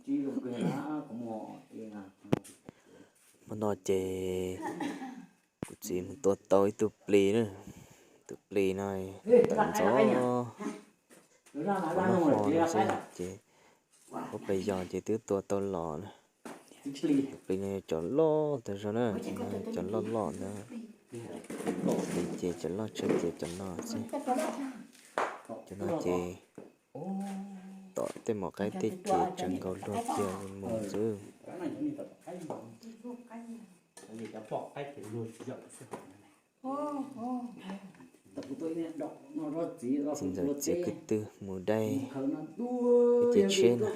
Hmo no ces kuv txiv mus tua tau ib tug plis na, tus plis no tawm ntxov, ua noj ho no xwb ces ua pes yos ces twb tua tau los na. Tus plis no yog cov loj tag zog na, cov loj loj ntawd, ces cov loj tshaj ces cov no xwb. Cov no ces tom tej mom qaib tej ces tsawv nkaus luag kiag li mus xwb. Txiv ntxawm txiav kwj tw mus dai, ces tsheb na.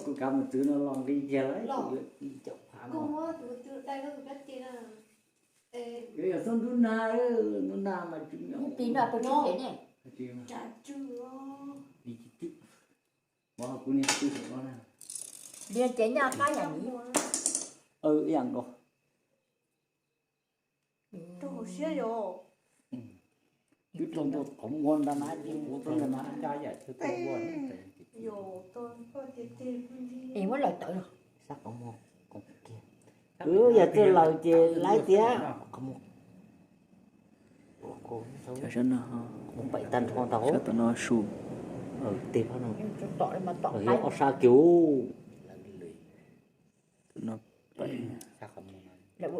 Kuv kav mus txwv no los nqi kiag lawm, ib caum phav no. Yog xub ntub nag, ntub nag mas tsw nyob. Ib pliag no puas tsw phem ne? Li kuv niag twb saum no na. Li ces nyaj qab yam ni. Ib yam nkaus. Rau hauv siab yom. Twb rau ntua qhov muag ntag na, ces kuv tau na. Es muab laws tawm los. Sab qhov muag kiag. Yog txawj laws ces laib tiag. Qhov muag. Sab no, sab tom no su. Tes phab no. Ob sab kiag. Rau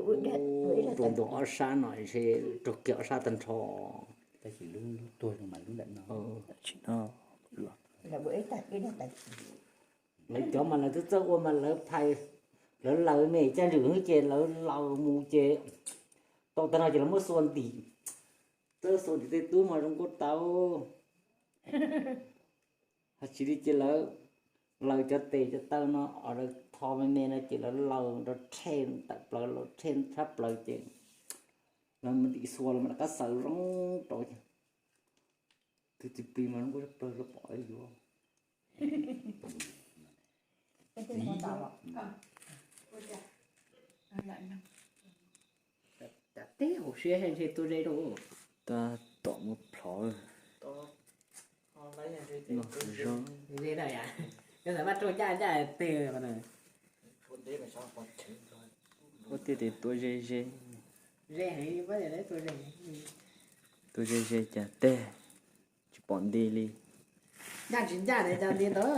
ntua ob sab no, raug kiag ob sab tag nrho. Tsis no. Lawv cov mas lawv twb txawj ua mas lawv phais, lawv laws me caj lwm xwb ces lawv laws mus ces tau tag no ces lawv muab xuas ntim, txawj xuas ntim tej tub mas zoo nkauj tau. Hos tsis li ces lawv laws cov tes cov taw no, lawv tho me me no ces lawv laws rau rhe tawm plaws, laws rhe tshab plaws ces lawv mus ntim xuas los mas rov qab xaws zoo rau. Tus txiv plis mas zoo nkauj tshaj plaws los pom yuav. Teb hauv siab ntshe tua ze rau. Tab tom muab plhov. Ze na yom. Yog xav maj rau ncaj ncaj tes. Ua tiag tias tua ze ze. Ze heev, tua ze ze. Tua ze ze cas teg tsis pom nti li. Ncaj tsis ncaj ne, cas nti ntawd.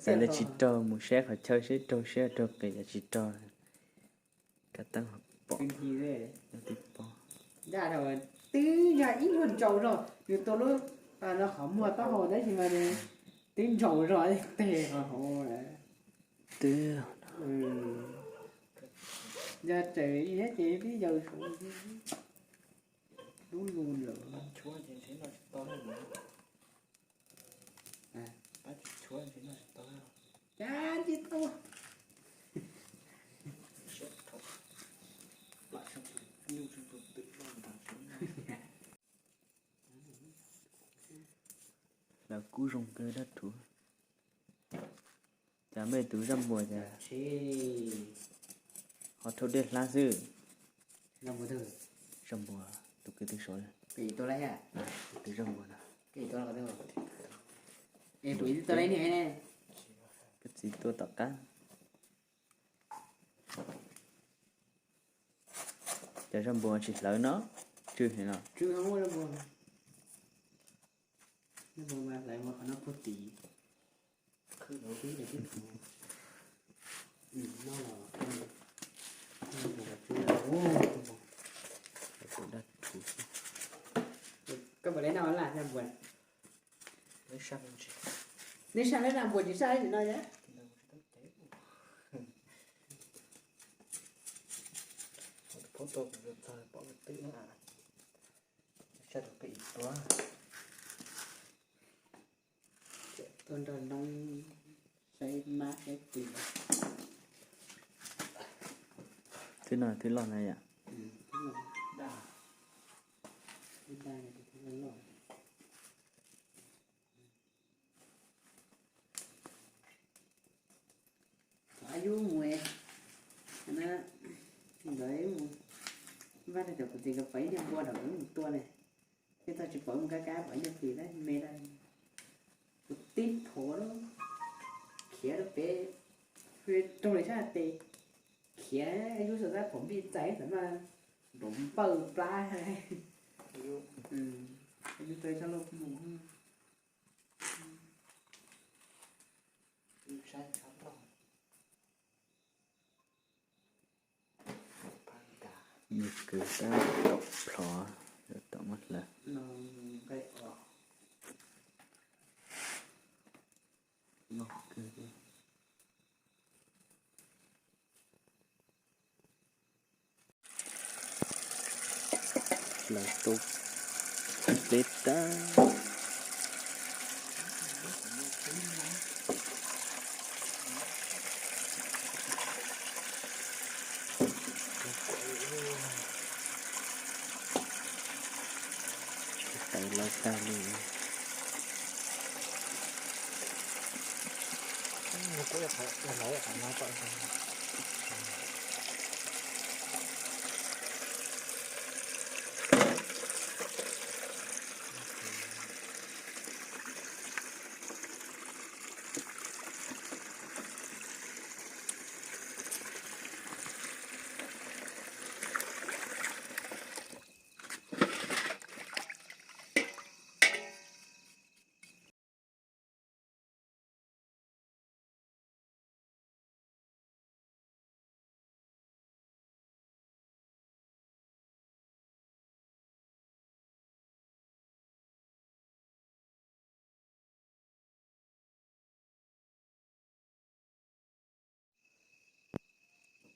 Xav li tsis raug, mus saib qhov chaw seb raug siab raug qis, cas tsis raug. Kav tab pom. Ncaj rau, twb yog ib lub ntsaus zog, nws tua lub, qhov muag taub hau tab sis mas nws twb ntsaus zog teg qhov hauv. Twb yog tseem ib ces twb yaws saud lub lug lawm. Cas tsis tau. Lawv kub zoo kawg dab rhuv. Cas mej tus zaj npuas cas ho rhaub dej hlab xwb. Zaj npuas tus kwv tij saud, tus zaj npuas no. Koj txiv tua tom qab. Cov zaj npuas tsis hlawv no, tsw heev no. Koj puas dab rhuv xwb. Neb saj lawm na, npuas tsis saj li no yom. Saj tus pem tua. Tuaj nrog noob saib mab saib tis. Twb no twb loj na yom. Twb loj. Ces nkawd pom ib niag npua nram ub mus tua ne, thiaj txog tsis pom mus kab kab pom ib niag plis lawm me lawm. Kuv tib phuam lawm, khiav rau pem, raug li sab tes, khiav yub xav tab pom npij txais xav mas nrov npawj plab. Yub tau sab lauj mus, yub saib sab lauj. Nws kwv tab tom plhov, tab tom muab hlawv. Hlawv tau pleb tag. Tsis tau lawv tag li.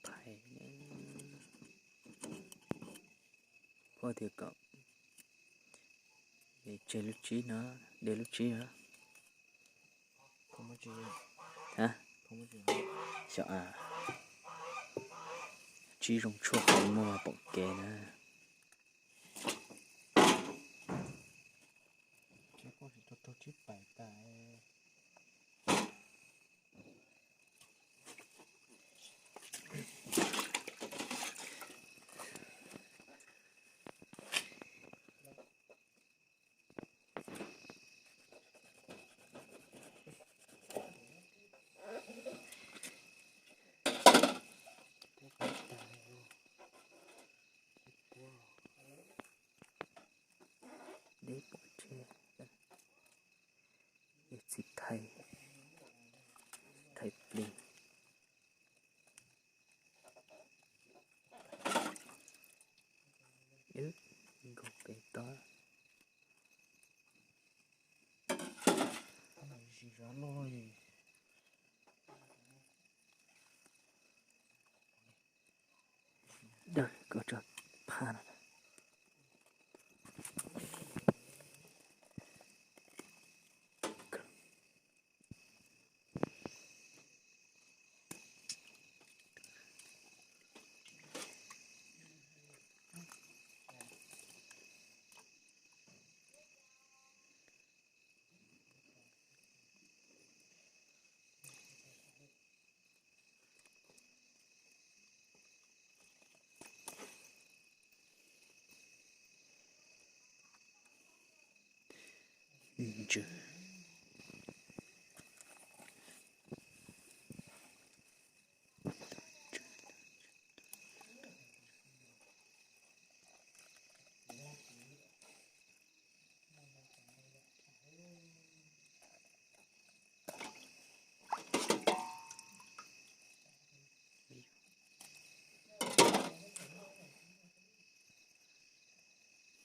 Phais, poj tias kom tseg lub tsib no, de lub tsib no. Ha, xyov a, tsib zoo tshuaj qhov muag pom kev na. Deb pov tseg, yog txiv thaij, thaij plig. Wb nkaug pem tod. Dawj koj tso phaj no.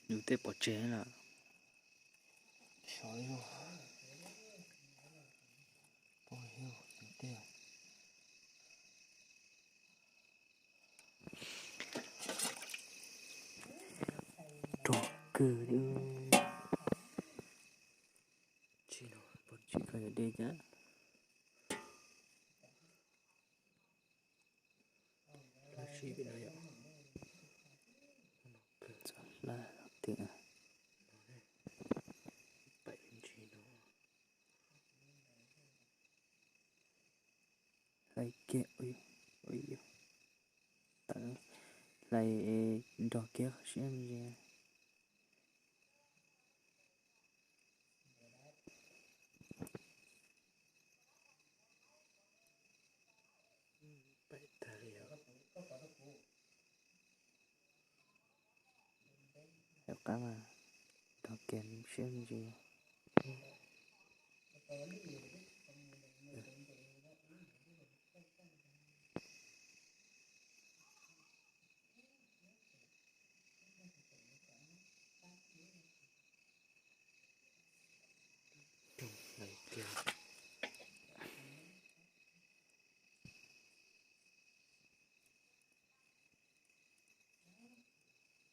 Yus tej pov tseg lawm. Xyov yog, pom yog yus tej. Rog kawg li. Tsis no, pov tseg koj yuav dej thiab. Lub sij hawm no yom, txav hlab tiag, paim ntsis no, hlab kiag, ua yog, tawm, Lais nrog kiag qhov siab me ntsis. Hauv qab mas nrog kiag siab me ntsis.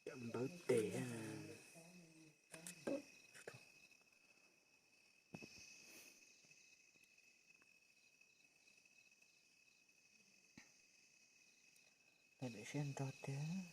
Cov npawb tes. Lawv daim siab nrog tiag.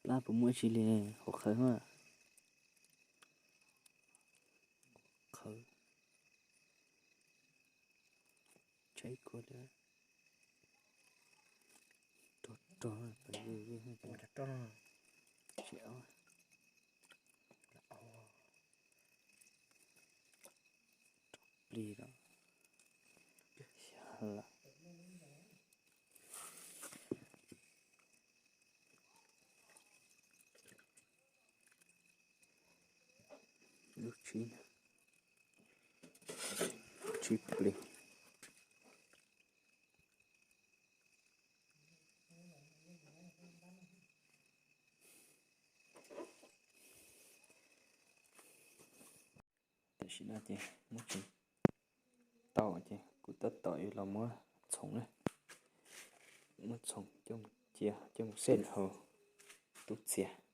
Plab puas muaj tsi li, qhuav qhawv, qhawv, tshaib kua li. Rog rog, rog, plig los. Lub tsib, tsib plig. Tam sim no ces muab tsev tau ces kuv tab tom yuav los muab txhoov na, muab txhoov coj mus cia, coj mus xej hauv tub txiav.